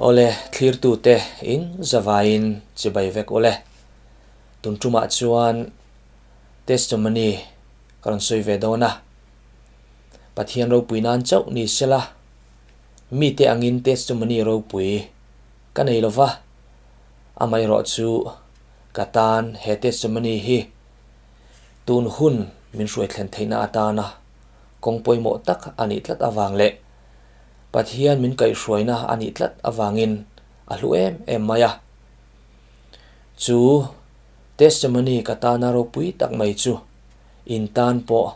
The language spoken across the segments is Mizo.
Awle, thlirtute in zavaiin chibai vek ule. Tun tumah chuan testimony ka rawn sawi ve dawn a. Pathian ropui nan chauh ni sela, mite angin testimony ropui ka nei lova, amaherawhchu ka tan he testimony hi tun hun min hruai thlen theihna atana kawng pawimawh tak a nih tlat avang leh Pathian min kaihhruaina a nih tlat avangin a hlu em em mai a. Chu testimony ka tana ropui tak mai chu in tan pawh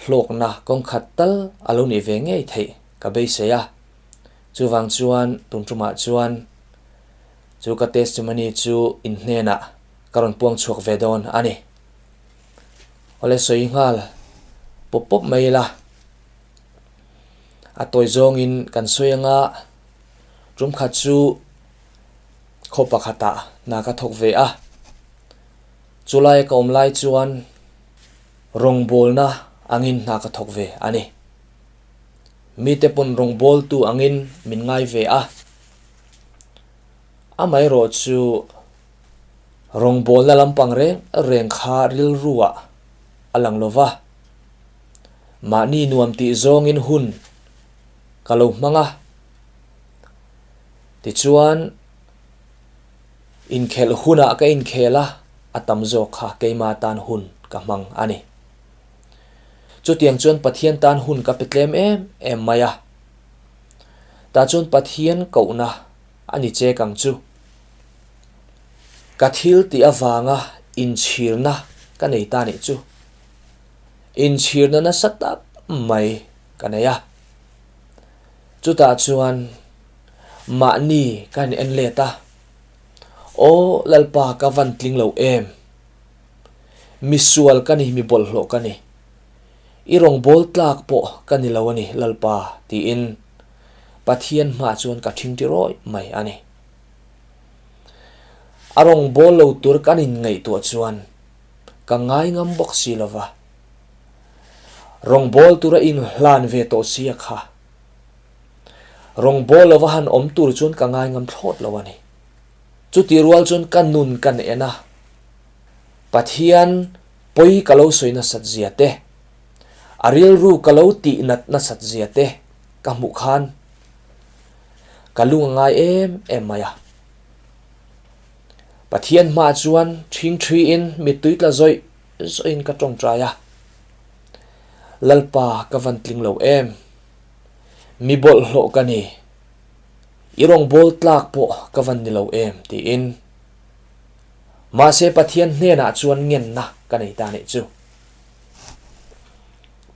hlawkna kawng khat tal a lo nih ve ngei theih ka beisei a. Chuvang chuan tun tumah chuan chu ka testimony chu in hnenah ka rawn puang chhuak ve dawn a ni. Awle sawi nghal pawp pawp mai ila. A tawi zawngin kan sawi anga tum khat chu khaw pakhatah hna ka thawk ve a. Chulai ka awm lai chuan rawngbawlna angin hna ka thawk ve a ni. Mite pawn rawngbawltu angin min ngai ve a. Amaherawhchu rawngbawlna lampang reng reng kha rilruah a lang lo va. Mahni nuam tih zawngin hun ka lo hmang a. Tichuan, inkhelh hunah ka inkhel a, a tam zawk kha keima tan hun ka hmang a ni. Chutiang chuan Pathian tan hun ka pe tlem em em mai a. Tah chuan Pathian kohna a ni chek ang chu. Ka thil tih avanga inchhirna ka nei ta nih chu. Inchhirna nasa tak mai ka nei a. Chutah chuan mahni ka han en let a, Aw Lalpa ka van tling lo em? Misual ka ni, mi bawlhhlawh ka ni. I rawngbâwl tlâk pawh ka ni lo a ni Lalpa tiin Pathian hmaah chuan ka ṭhingṭi rawih mai a ni. A rawngbâwl lo tur kan inngaihtuah chuan ka ngai ngam bawk si lo va. Rawngbâwl tura inhlan ve tawh sia kha. Rawngbâwl lova han awm tur chuan ka ngai ngam thlawt lo a ni. Chutih rual chuan ka nun kan en a, Pathian pawi ka lo sawi nasat zia te, a rilru ka lo tih nat nasat zia te ka hmuh khan ka lung a ngai em em mai a. Pathian hmaah chuan ṭhingṭhiin mittui tla zawih zawhin ka ṭawngṭai a, Lalpa ka van tling lo em? Mi bawlhhlawh ka ni. I rawngbâwl tlâk pawh ka van ni lo em? tiin. Mahse Pathian hnênah chuan ngenna ka nei ta nih chu.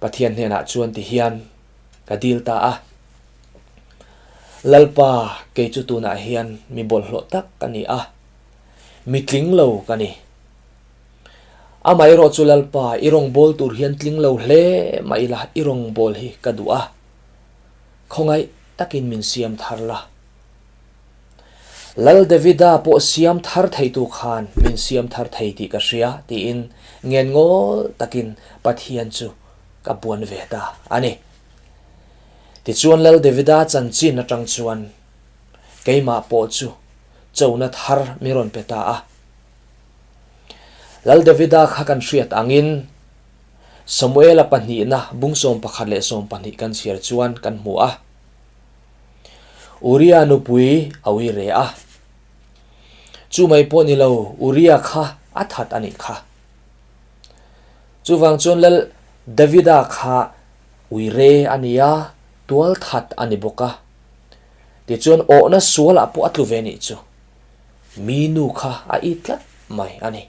Pathian hnênah chuan ti hian ka dîl ta a, Lalpa, kei chu tûnah hian mi bawlhhlawh tak ka ni a, mi tling lo ka ni. Amaherawh chu Lalpa, i rawngbâwl tûr hian tling lo hle mah ila i rawngbâwl hi ka duh a, khawngaih takin min siam thar la. Lal Davida pawh siam thar theitu khan min siam thar thei tih ka hria tiin ngen ngawl takin Pathian chu ka buan ve ta a ni. Tichuan Lal Davida chanchin atang chuan keimah pawh chu chona thar mi rawn pe ta a. Lal Davida kha kan hriat angin Samuela pahnihna bung 11 12 kan chhiar chuan kan hmu a. Uria nupui a ui re a. Chu mai pawh ni lo, Uria kha a that a nih kha. Chuvang chuan Lal Davida kha ui re a ni a, tual that a ni bawk a. Tichuan awhna sualah pawh a tlu ve nih chu. Mi nu kha a i tlat mai a ni.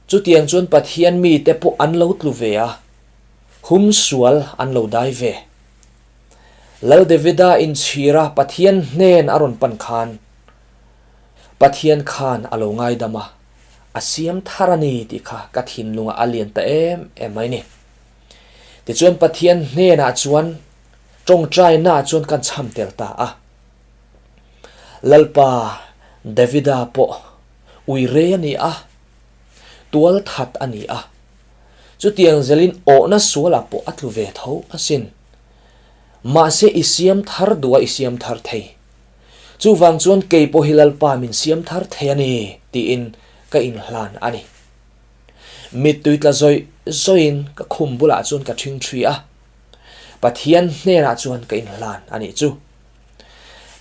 Chutiang chuan Pathian mite pawh an lo tlu ve a, hum sual an lo dai ve. Lal Davida inchhira Pathian hnen a rawn pan khan, Pathian khan a lo ngaidam a, a siam thar a ni tih kha ka thinlungah a lian ta em em mai ni. Tichuan Pathian hnenah chuan tawngtainaah chuan kan chham tel ta a. Lalpa Davida pawh ui rei a ni a, tual that a ni a. Chutiang zelin awhna sualah pawh a tlu ve tho asin. Mahse i siam thar duh a i siam thar thei. Chuvang chuan kei pawh hi Lalpa min siam thar thei a ni tiin ka inhlan a ni. Mittui tla zawih zawihin ka khum bulah chuan ka ṭhing ṭhi a, Pathian hnenah chuan ka inhlan a nih chu.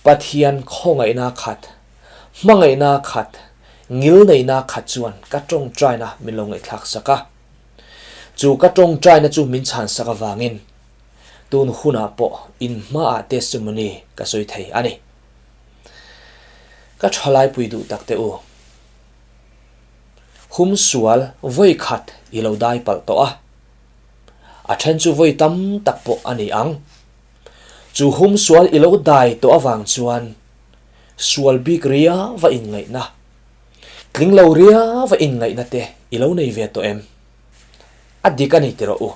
Pathian khawngaihna khat, hmangaihna khat, ngilneihna khat chuan ka ṭawngṭaina min lo ngaihthlak sak a. Chu ka ṭawngṭaina chu min chhan sak avangin tun hunah pawh in hmaah testimony ka sawi thei a ni. Ka ṭhalaipui duh tak teh u. Hum sual vawi khat i lo dai palh tawh a. A then chu vawi tam tak pawh a ni ang. Chu hum sual i lo dai tawh avang chuan sual bik riau a inngaihna, tling lo riau a inngaihna te i lo nei ve tawh em? A dik a ni ti rawh u.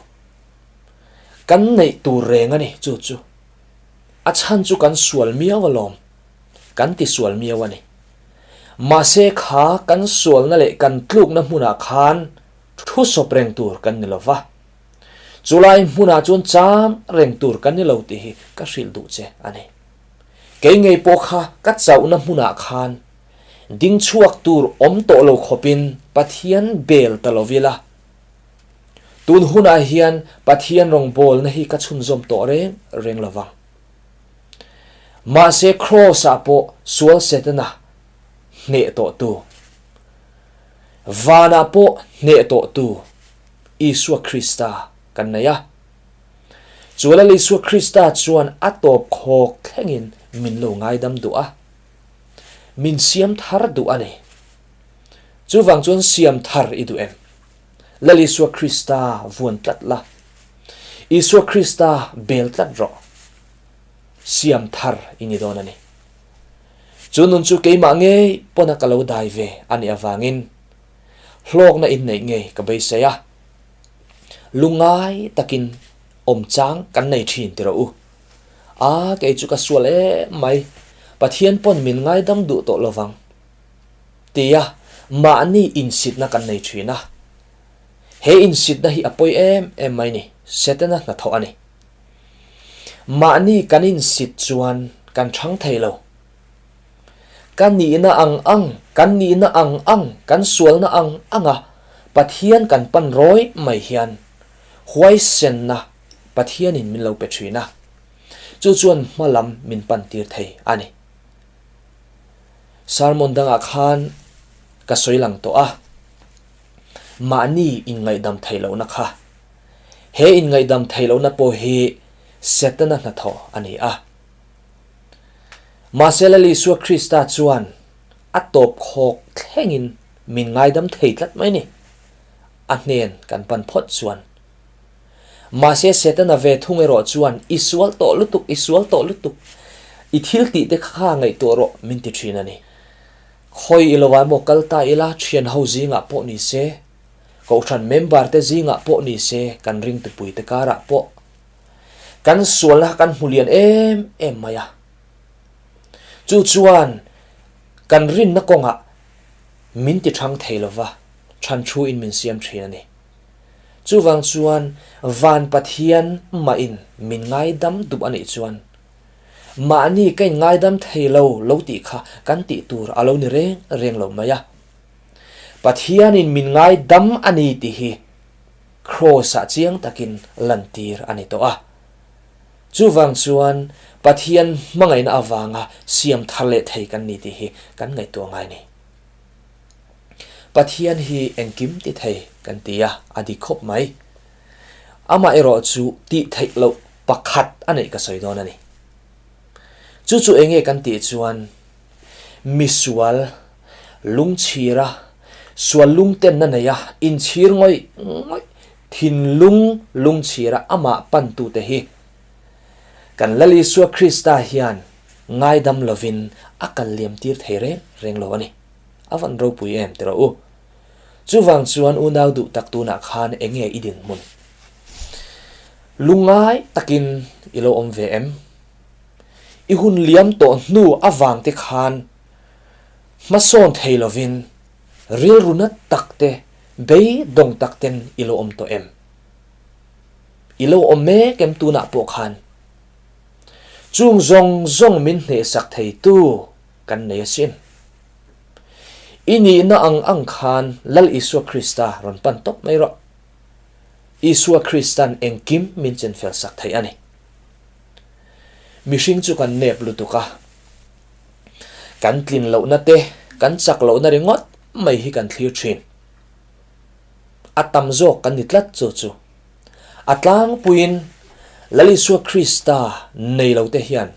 Kan neih tur reng a ni chu chu. A chhan chu kan sual miau alawm. Kan ti sual miau a ni. Mahse kha kan sualna leh kan tlukna hmunah khan thu sawp reng tur kan ni lo va. Chulai hmunah chuan cham reng tur kan ni lo tih hi ka hrilh duh che a ni. Kei ngei pawh kha ka chauhna hmunah khan ding chhuak tur awm tawh lo khawpin Pathian bel ta lo ila. Tun hunah hian Pathian rawngbawlna hi ka chhunzawm tawh reng reng lo vang. Mahse Kraws-ah pawh sual Setana hneh tawhtu, vanah pawh hneh tawhtu Isua Krista kan nei a. Chu Lal Isua Krista chuan a tawp khawk thlengin min lo ngaidam duh a, min siam thar duh a ni. Chuvang chuan siam thar i duh em? Lal Isua Krista vuan tlat la, Isua Krista bel tlat rawh. Siam thar i ni dawn a ni. Chu nun chu keimah ngei pawna ka lo dai ve a nih avangin hlawkna inneih ngei ka beisei a. Lungngai takin awm chang kan nei thin ti rawh u. A, kei chu ka sual em mai, Pathian pawn min ngaidam duh tawh lovang. Tia mahni insitna kan nei thin a. He insitna hi a pawi em em mai ni, Setana hnathawh a ni. Mahni kan insit chuan kan chhang thei lo. Ka nihna ang ang, kan nihna ang ang, kan sualna ang anga Pathian kan pan rawi mai hian huaisenna Pathianin min lo pe thin a, chu chuan hma lam min pan tir thei a ni. Sermon dangah khan ka sawi lang tawh a, mahni inngaihdam theih lohna kha He inngaihdam theih lohna pawh hi Setana hnathawh a ni a. Mahse Lal Isua Krista chuan a tawp khawk thlengin min ngaidam thei tlat mai ni. A hnen kan pan phawt chuan. Mahse Setana ve thung erawh chuan i sual tawh lutuk, i sual tawh lutuk, i thil tih te kha ngaihtuah rawh min ti thin a ni. Khawi i lo ah emaw kal ta ila thian ho zingah pawh ni se, Kohhran member te zingah pawh ni se kan ringtupui te karah pawh kan sualna kan hmu lian em em mai a. Chu chuan kan rinna kawngah min ti thang thei lova, chhan thu in min siam thin a ni. Chuvang chuan van Pathian mahin min ngaidam duh a nih chuan mahni ka in ngaidam thei lo lo tih kha kan tih tur a lo ni reng reng lo mai a. Pathianin min ngaidam a ni tih hi Kraws-ah chiang takin lantir a ni tawh a. Chuvang chuan Pathian hmangaihna avanga siam thar leh thei kan ni tih hi kan ngaihtuah ngai ni. Pathian hi engkim ti thei kan ti a, a dik khawp mai. Amaherawh chu tih theih loh pakhat a neih ka sawi dawn a ni. Chu chu enge kan tih chuan Misual lungchhira, sual lungtenna neia inchhir ngawih ngawih, thinlung lungchhira amah pantute hi kan Lal Isua Krista hian ngaidam lovin a kal liam tir thei reng reng lo a ni. A van ropui em ti rawh u. Chuvang chuan unau duh tak tunah khan enge i dinhmun? Lungngai takin i lo awm ve em? I hun liam tawh hnu avang te khan hmasawn thei lovin rilru na tak te, beidawng tak ten i lo awm tawh em? I lo awm mek em tunah pawh khan? Chung zawng zawng min hnehsak theitu. kan nei asin. I nihna ang ang khan Lal Isua Krista rawn pan tawp mai rawh. Isua Kristan engkim min chenfel sak thei a ni. Mihring chu kan nep lutuk a. Kan tlin lohna te, kan chak lohna ringawt mai hi kan thlir thin. A tam zawk kan ni tlat chu chu. A tlangpuiin Lal Isua Krista nei lo te hian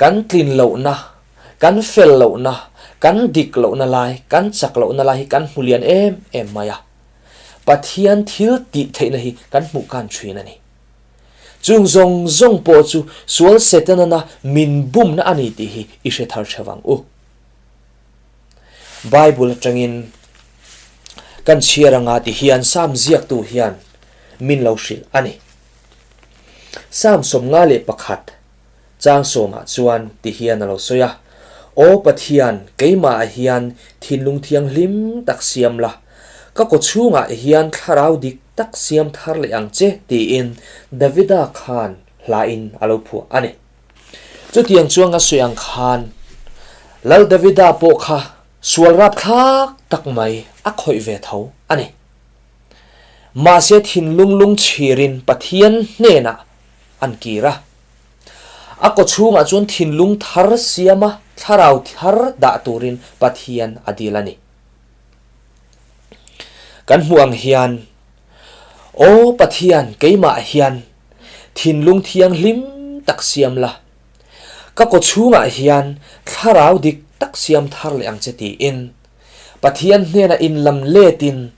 kan tlin lohna, kan fel lohna, kan dik lohna lai, kan chak lohna lai hi kan hmu lian em em mai a. Pathian thil tih theihna hi kan hmuh kan thin a ni. Chung zawng zawng pawh chu sual Setanana min bumna a ni tih hi i hre thar theuh ang u. Bible atangin kan chhiar anga ti hian Psalm ziaktu hian min lo hrilh a ni. Psalm 51 chang sawmah chuan ti hian a lo sawi a, Aw Pathian, keimahah hian thinlung thianghlim tak siam la, ka kawchhungah hian thlarau dik tak siam thar leh ang che tiin Davida khan hlain a lo phuah a ni. Chutiang chuan ka sawi ang khan Lal Davida pawh kha sual rapthlak tak mai a khawih ve tho a ni. Mahse thinlung lungchhirin Pathian hnenah an kir a. A kawchhungah chuan thinlung thar siama thlarau thar dah turin Pathian a dil a ni. Kan hmuh ang hian, Aw Pathian keimah hian Thinlung thianghlim tak siam la, ka kawchhungah hian thlarau dik tak siam thar leh ang che tiin Pathian hnenah inlam letin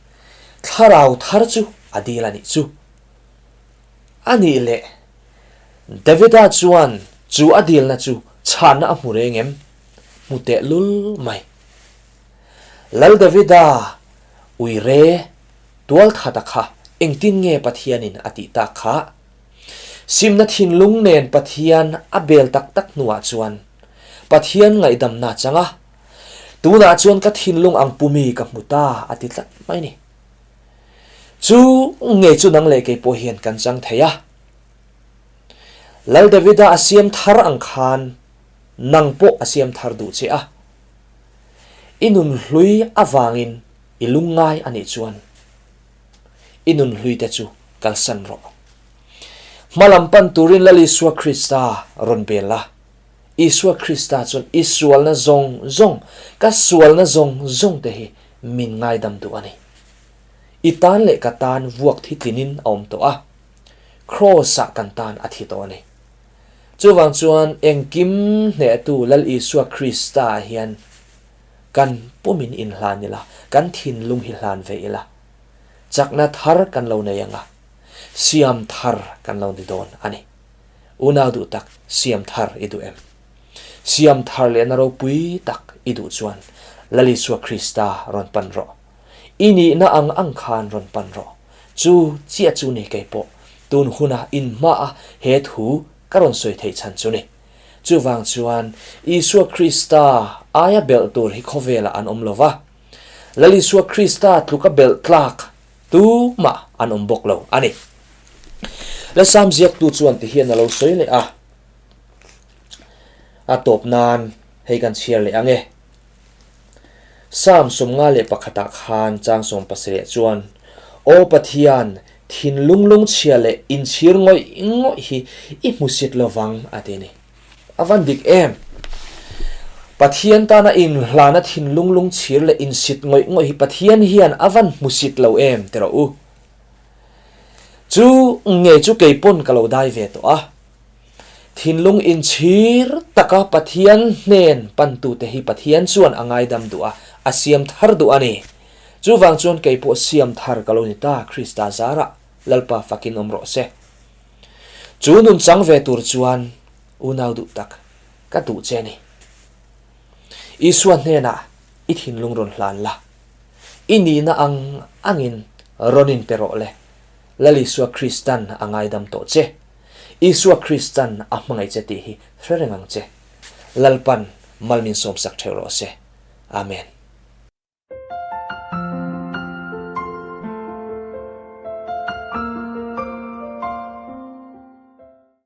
thlarau thar chu a dil a nih chu. A nih leh, Davida chuan chu a dilna chu chhanna a hmu reng em? Hmu teh lul mai. Lal Davida uire Tualthata kha engtin nge Pathianin a tih tak kha? Simna thinlung nen Pathian a bel tak tak hnuah chuan Pathian ngaihdamna chang a, Tunah chuan ka thinlung ang pumi ka hmu ta a ti tlat mai ni. Chu nge chu nang leh kei pawh hian kan chang thei a. Lal Davida a siam thar ang khan nang pawh a siam thar duh che a. I nunhlui avangin I lungngai a nih chuan i nun hluite chu kalsan rawh. Hmalam pan turin Lal Isua Krista rawn bel la. Isua Krista chuan i sualna zawng zawng, ka sualna zawng zawng te hi min ngaidam duh a ni. I tan leh ka tan vuak thi tlinin a awm tawh a, Kraws-ah kan tan a thi tawh a ni. Chuvang chuan engkim hnehtu Lal Isua Krista hian Kan pumin inhlan ila, kan thinlung hi hlan ve ila, chakna thar kan lo nei anga, siam thar kan lo ni dawn a ni. Unau duh tak, siam thar i duh em? Siam thar lehna ropui tak i duh chuan Lal Isua Krista rawn pan rawh. I nihna ang ang khan rawn pan rawh. Chu chiah chu ni kei pawh tun huna inhmaah he thu ka rawn sawi theih chhan chu ni. Chuvang chuan Isua Krista aia belh tur hi khawvelah an awm lo va, Lal Isua Krista tluka belh tlak tumah an awm bawk lo a ni. Lasam ziaktu chuan tihian a lo sawi leh a, A tawp nan hei kan chhiar leh ang e. Psalm 51 ah khan chang 17 chuan, Aw Pathian, thinlung lungchhia leh inchhir ngawih ngawih hi i hmusit lovang a ti a ni. A van dik em? Pathian tana inhlana thinlung lungchhir leh insit ngawih ngawih hi Pathian hian a van hmusit lo em ti rawh u. Chu nge chu kei pawn ka lo dai ve tawh a. Thinlung inchhir taka Pathian hnen pantute hi Pathian chuan a ngaidam duh a, a siam thar duh a ni. Chuvang chuan kei pawh siam thar ka lo ni ta, Krista zarah Lalpa fakin awm rawh se. Chu nun chang ve tur chuan unau duh tak ka duh che ni. Isua hnenah i thinlung rawn hlan la, i nihna ang angin rawn inpe rawh le, Lal Isua Kristan a ngaidam tawh che. Isua Kristan a hmangaih che tih hi hre reng ang che. Lalpan mal min sawmsak theuh rawh se. Amen.